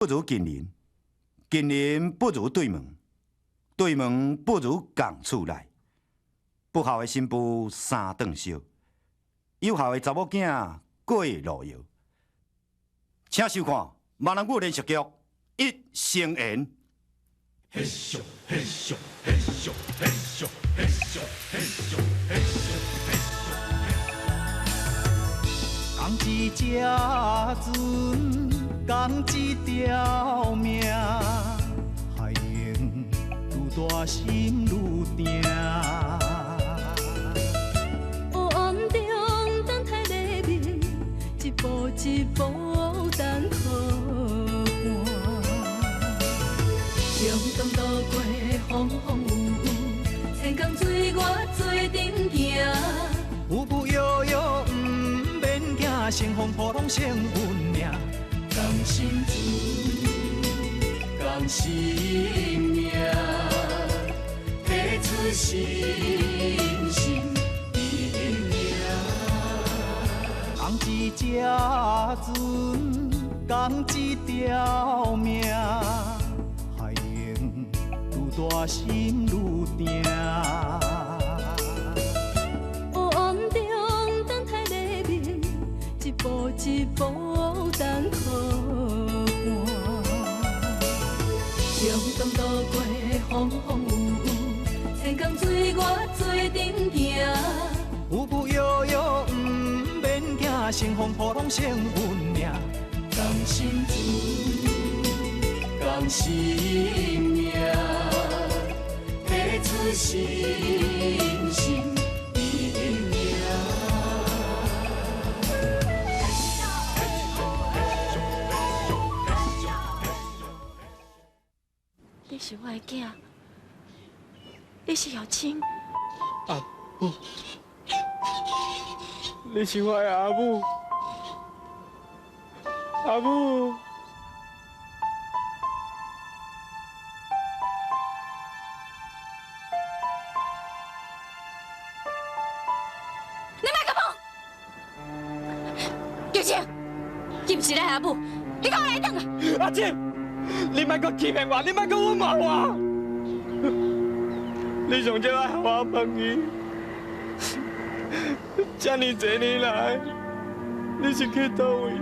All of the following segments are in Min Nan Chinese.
不如近邻，近邻不如对门，对门不如仝厝内。不孝的新妇三顿烧，有孝的查某囝过路遥。请收看闽南语连续剧《一生缘》。嘿咻嘿咻嘿咻嘿咻嘿咻嘿咻嘿咻嘿咻。仝一只船，仝一条命，海浪愈大心愈定。黑暗中等待黎明，一步一步等予伴。中东渡过风风雨雨，千江水我做阵行。浮浮摇摇毋免惊，乘风破浪胜运命。仝心船，仝心命，彼此心心意命。仝一只船，仝一条命，海浪愈大心愈定。黑暗中等待黎明，一步一步等予伴。中东渡过风风雨雨，千江水我做阵行。浮浮摇摇毋免惊，乘风破浪胜运命。仝心船，仝心命，彼此心心意命。你是我的囝，你是耀清。阿母，你是我的阿母，阿母。你莫甲碰！耀清，伊毋是咱阿母，你讲来转来。阿姊，你莫阁欺骗我，你莫阁隐瞒我。你上少爱我问伊，这呢济年来，你是去佗位？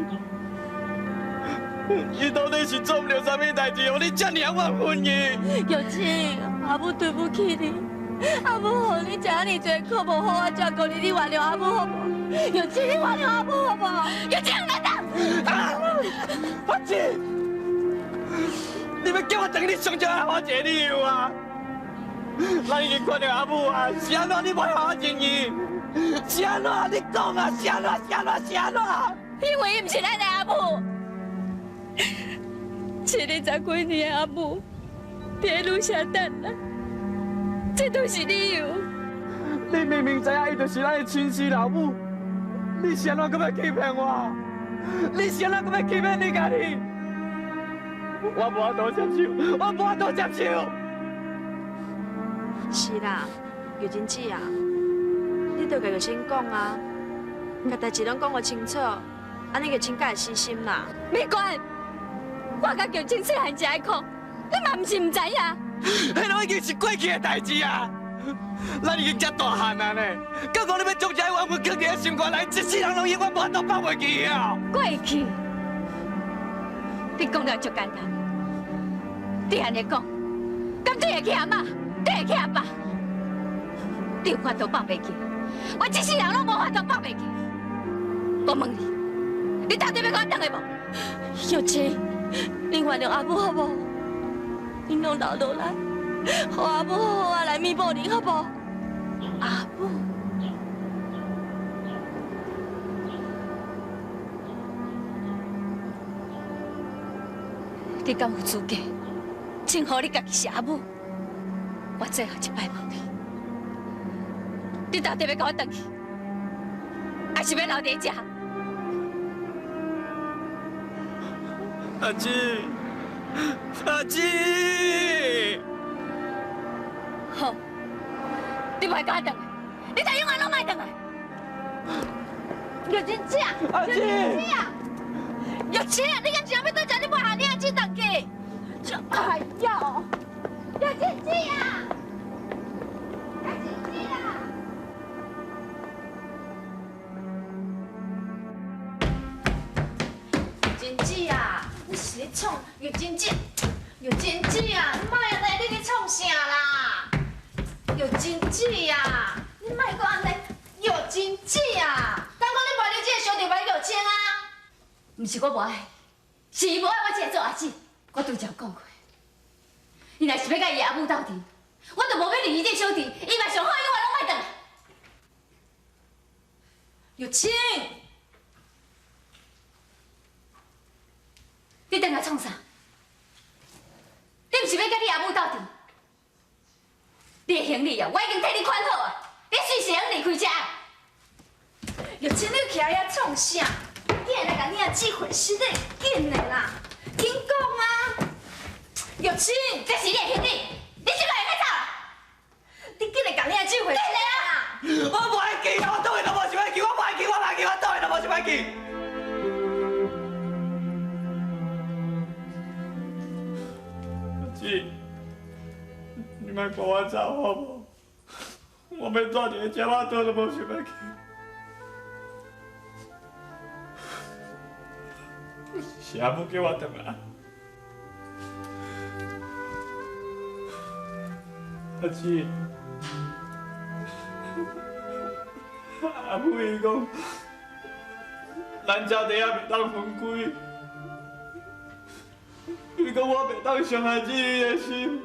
伊到底是做毋著啥物代志，予你这呢怨恨伊？玉清，阿母对不起你，阿母予你吃呢济苦，无好好照顾你，你原谅阿母好无？玉清，你原谅阿母好无？玉清，来等。阿姊，你欲叫我转去你上少爱我一个理由啊？咱已经看著阿母啊，是按怎你袂予我认伊？是按怎？你讲啊，是按怎？是按怎？是按怎？因为伊毋是咱的阿母。70几年的阿母，伫咧女舍等咱，这都是理由。你明明知影伊就是咱的亲生老母，你是按怎阁欲欺骗我？你是按怎阁欲欺骗你家己？我无法度接受，我无法度接受。是啦，玉珍姊啊，你著共玉清讲啊，共代志拢讲予清楚，按呢玉清才会死心啦。美娟，我佮玉清细汉食的苦，你嘛毋是毋知影。彼拢已经是过去的代志啊，咱已经遮大汉啊呢，阁讲你欲将这个冤魂囥伫心肝内，一世人拢永远无法度放袂记啊！过去，你讲了足简单，你按呢讲，敢对会起阿妈？对会起阿爸？你有法度放袂记，我一世人拢无法度放袂记。我问你，你到底欲共我转来无？玉清，你原谅阿母好无？你拢留落来，予阿母好好仔来弥补你好无？阿母，你敢有资格称呼你家己是阿母？我最后一摆问你，你到底欲共我转去，还是欲留伫遮？阿姊，阿姊，好，你莫共我转来，你就永远拢莫转来。玉珍姐，阿姊，玉清，你敢真正欲倒食？你袂喊你阿姊转去？哎哟，玉清姊啊！玉清姊啊！玉珍姊啊，你是咧创玉珍姊？玉珍姊啊，你莫按呢，你咧创啥啦？玉珍姊啊，你莫阁按呢，玉珍姊啊，敢讲你无爱你这个小弟妹玉清啊？毋是我无爱，是伊无爱我这个做阿姊。我拄则讲过，伊若是欲佮伊阿母斗阵，我就无欲认伊这个小弟，伊嘛上好，伊我拢莫转来。玉清，你转来创啥？你毋是欲佮你阿母斗阵？你的行李啊，我已经替你款好啊，你随时会离开遮。玉清，你徛遐创啥？紧来共你阿姊回室咧，紧的啦，紧讲啊！玉清，这是你的行李，你这摆会使走啦。你紧来共你阿姊回室啦！我无爱去，我当然都无想欲去，我无爱去，我无爱去，我当然都无想欲去。阿姊，你莫赶我走好无？我欲住伫遮，我倒都无想欲去。是阿母叫我转来。阿姊，阿母伊讲，咱遮地仔袂当分开，伊讲我袂当伤害姊你的心。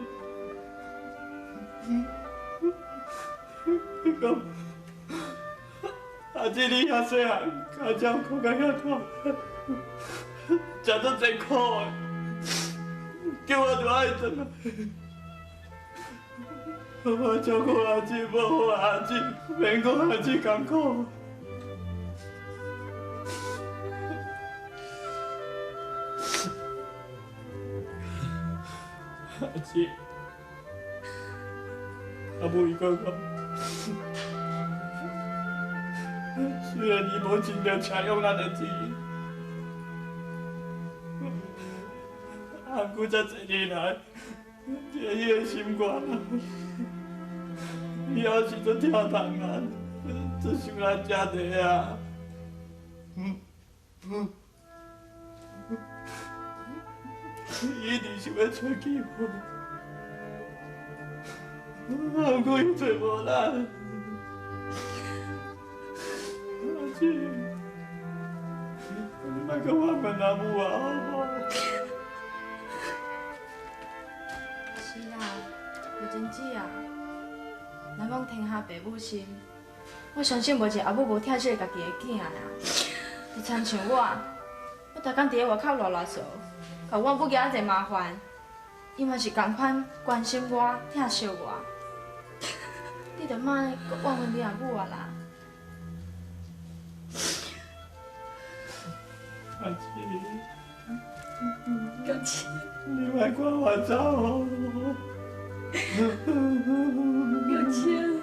伊讲，阿姊你遐细汉，跤掌苦甲遐大。食足济苦的，叫我就爱转来。我照顾阿姊，保护阿姊，免讲阿姊艰苦。阿姊，阿母伊讲讲，虽然伊无尽量请用咱的钱。啊！毋过这济年来，这伊的心肝，伊犹是足疼痛啊，足想咱遮地啊。伊一直想欲揣机会，啊！毋过伊揣无咱。阿姊，你莫阁反问阿母啊，好无？是啦，玉珍姊啊，咱讲天下父母心，我相信无一个阿母无疼惜家己的囝啦。就亲像我，我逐工伫咧外口啰啰嗦，共我母惹济麻烦，伊嘛是仝款关心我、疼惜我。你著莫阁怨恨你阿母啊啦。阿姊，你莫赶我走好无？玉清，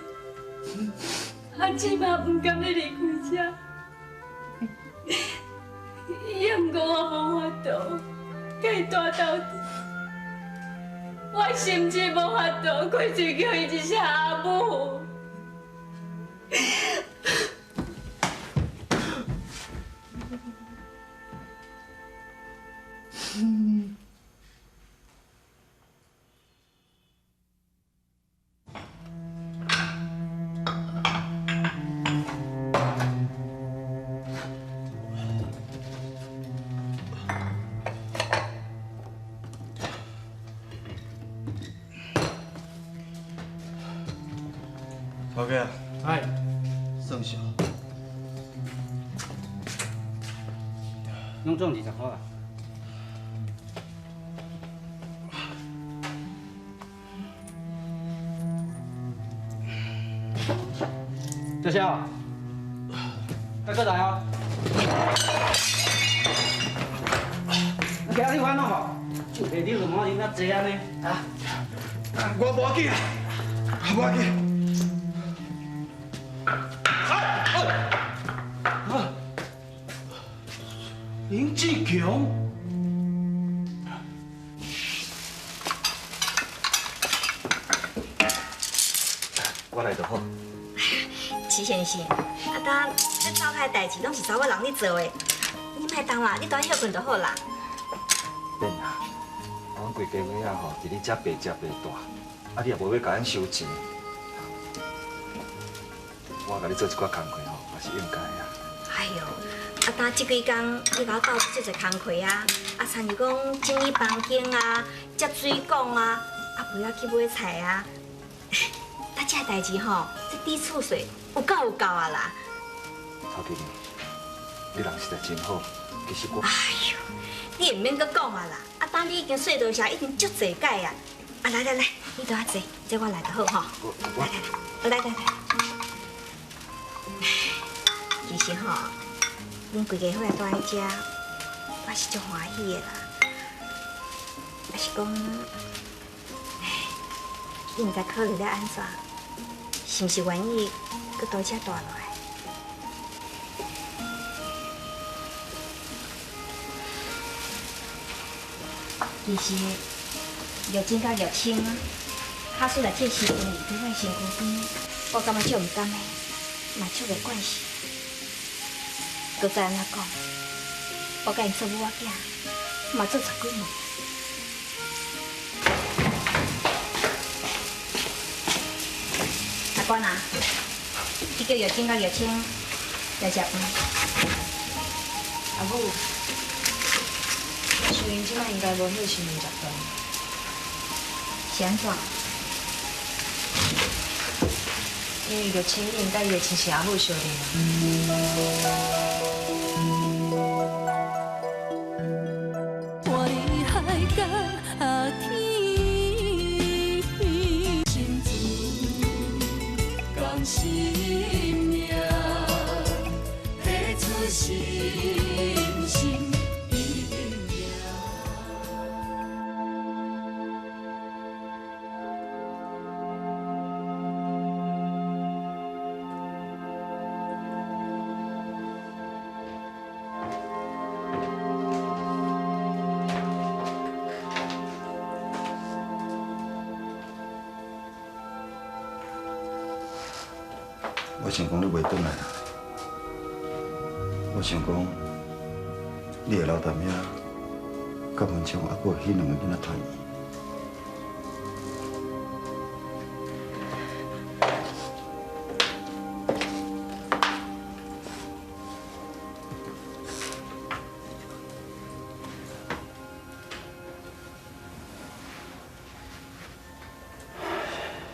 阿姊嘛毋甘你离开遮，也毋过我无法度，共伊大斗阵，我甚至无法度开嘴叫伊一声阿母。头家，哎，算数，拢总20箍啊。小肖，再过来哦。今日你烦恼无？就摕你就莫饮遐济按呢，啊？我无要紧啊，无要紧。林志强。我来就好。齐先生，啊，当这灶开代志拢是查某人咧做的，你莫担啦，你蹛歇睏就好啦。免啦，阮规家伙仔吼，伫咧遮白食白大，啊，你也无欲共阮收钱，我共你做一寡工课吼，嘛是应该的啊。哎哟，啊，当这几工你共我斗做济工课啊，啊，亲像讲整理房间啊，接水管啊，啊，袂晓去买菜啊。啊，这代志吼，这滴厝税有够有够啊啦！曹经理，你人实在真好，其实我……哎哟，你也毋免阁讲啊啦！啊，当你已经说多谢，已经足济摆啊！啊，来来来，你倒遐坐，这我来就好吼。来来来，来来来。其实吼，恁规家伙仔蹛伫遮，我是足欢喜的啦。啊是讲，你毋知考虑了按怎？是毋是愿意阁倒遮蹛落来？其实玉珍佮玉清，假使来这时阵离开我身躯边，我感觉足毋甘的，嘛足袂惯势。阁再按怎讲，我佮𪜶做母仔囝，嘛做十几年。阿关啊，你叫玉珍佮玉清来食饭。阿母，秀英这摆应该无彼心情食饭。是按怎？因为玉清已经佮伊的亲生阿母相认啊。我想讲你袂转来啦，我想讲你会留踮遐，佮文昌犹阁有彼两个囡仔团圆。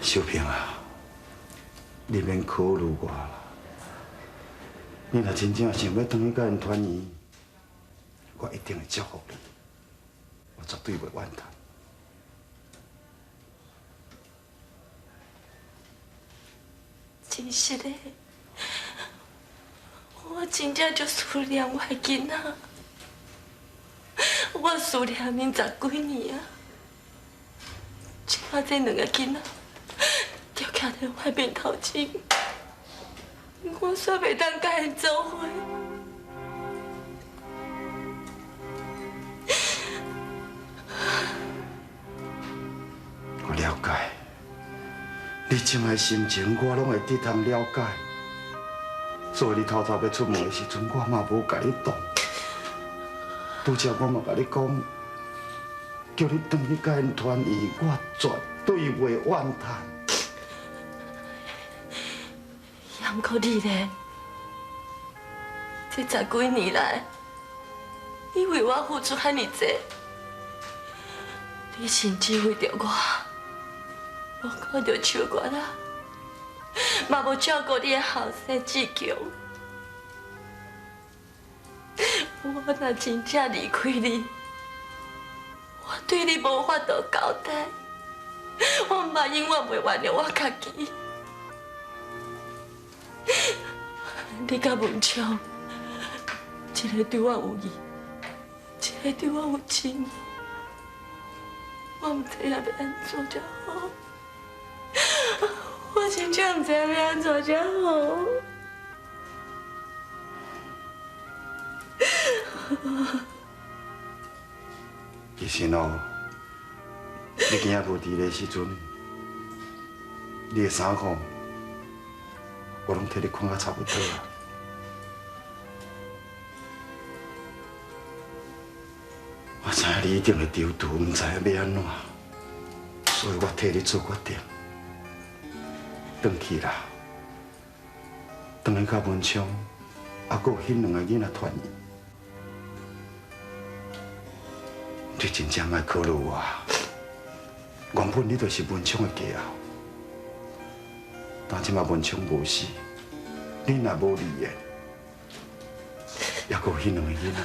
秀萍啊！你免考虑我啦。你若真正想欲转去佮𪜶团圆，我一定会祝福你，我绝对袂怨叹。真实的，我真正足思念我的囡仔，我思念𪜶十几年啊，这摆这两个囡仔。就徛伫我面头前，我煞袂当佮𪜶做伙。我了解，你这摆心情，我拢会得通了解。所以你透早欲出门的时阵，我嘛无共你挡。拄才我嘛共你讲，叫你转去佮𪜶团圆，我绝对袂怨叹。毋过你咧，这十几年来，你为我付出遐尔济，你甚至为著我，无顾著手骨啊，嘛无照顾你的后生志强。我若真正离开你，我对你无法度交代，我嘛永远袂原谅我家己。你佮文昌，一个对我有义，一个对我有情，我毋知影欲按怎才好，我真正毋知影欲按怎才好。其实哦，你今仔无伫咧时阵，你的衫裤我拢替你看甲差不多啊。我知影你一定会踌躇，毋知影欲按怎，所以我替你做决定。转去啦，转去佮文昌，犹阁有彼两个囡仔团圆。你真正莫考虑我，原本你就是文昌的家后，但这马文昌无死，你若无离言，犹阁有彼两个囡仔，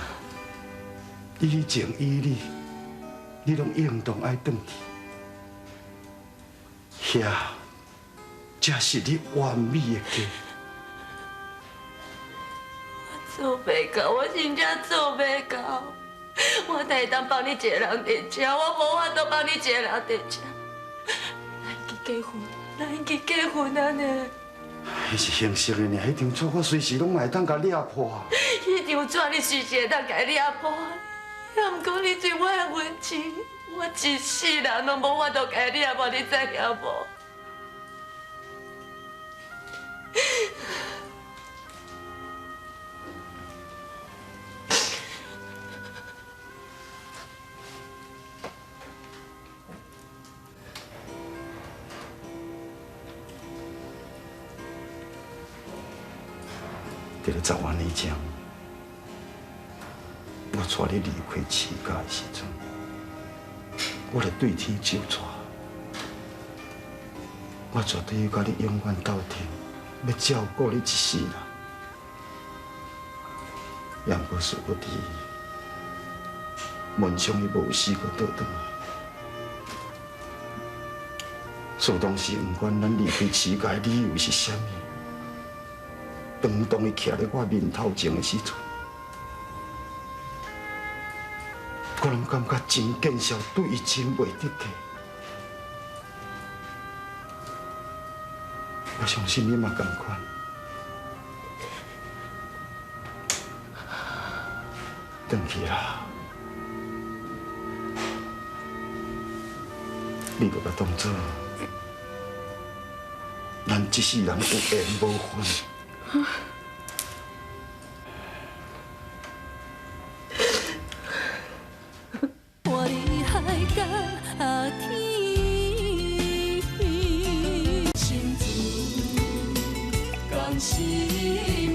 以情以理，你拢应当爱转去，遐才是你完美的家。我做袂到，我真正做袂到。我哪会当放你一个人伫遮？我无法度放你一个人伫遮。咱去结婚，咱去结婚啊呢？彼是形式的尔，彼张纸我随时拢会当共掠破。彼张纸你随时会当共掠破，也毋过你对我的温情，我一世人拢无法度共掠破，你知影无？伫咧10外年前，我带你离开饲家的时阵，我就对天咒诅，我绝对要佮你永远斗阵，欲照顾你一世人。也毋过事不知，文昌伊无死，阁倒转来。事当时毋管咱离开饲家的理由是啥物。当伊徛咧我面头前的时阵，我拢感觉真见笑，对伊真袂得体。我相信你嘛仝款。转去啦，你就共当做，咱这世人有缘无份。活伫海角天，心自甘心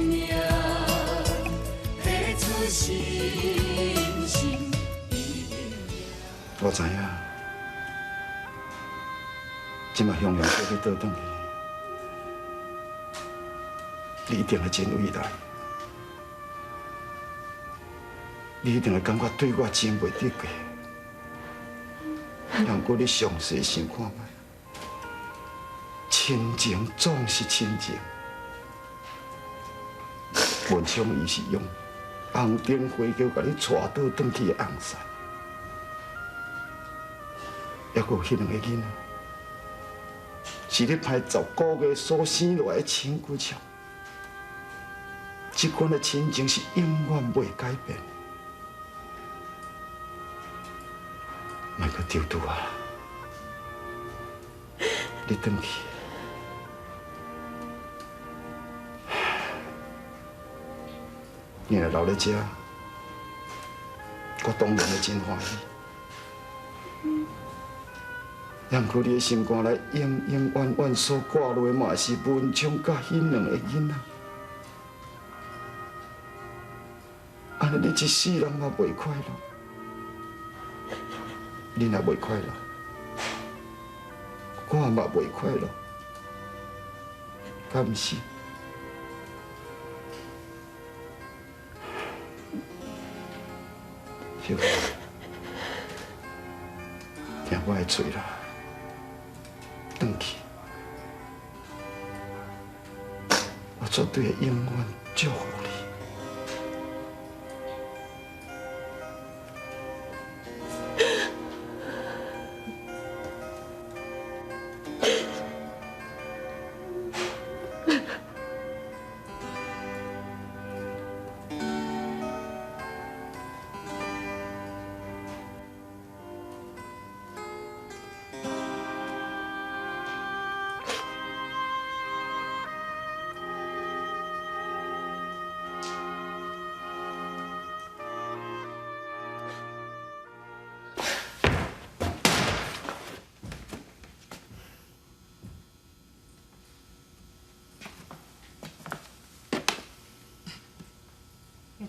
命，提出信心。我知影，这马雄雄叫你倒转去。你一定会真为难，你一定会感觉对我真袂得过。不过你详细想看觅，亲情总是亲情。文昌伊是用红灯花轿共你带倒转去的翁婿，犹阁有彼两个囡仔，是你歹10个月所生落来的亲骨肉。这款的亲情是永远袂改变。莫阁丢拄啊！你转去，你若留咧遮，我当然会真欢喜。也毋过你的心肝内永永远远所挂虑的嘛是文昌佮彼两个囡仔。按呢，你一世人嘛袂快乐。你若袂快乐，我嘛袂快乐，敢毋是？秀芬，听我的嘴啦，转去，我绝对会永远祝福你。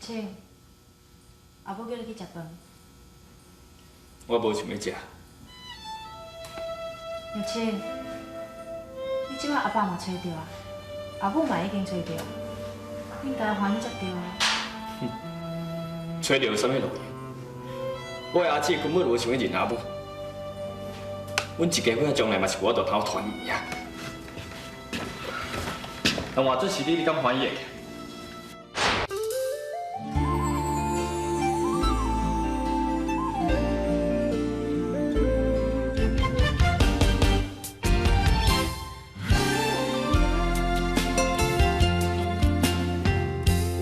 清，阿母叫你去食饭。我无想欲食。玉清，你这摆阿爸嘛揣著啊，阿母嘛已经揣著，应该欢喜才对啊。哼，揣著有啥物路用？我的阿姊根本无想欲认阿母，阮一家伙仔将来嘛是无法度通团圆啊。那换做是你，你敢欢喜会起？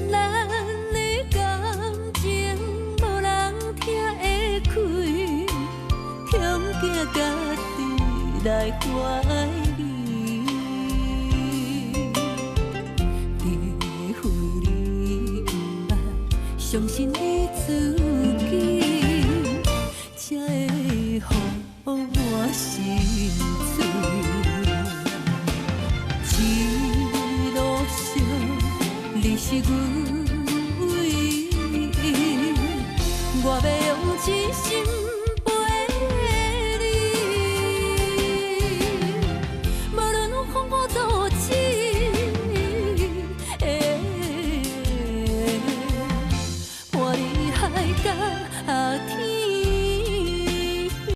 咱的感情无人听会开，恐惊家己来怀疑。除非你毋捌相信你自己，才会予我心碎。一路上你是阮唯一，我欲用真心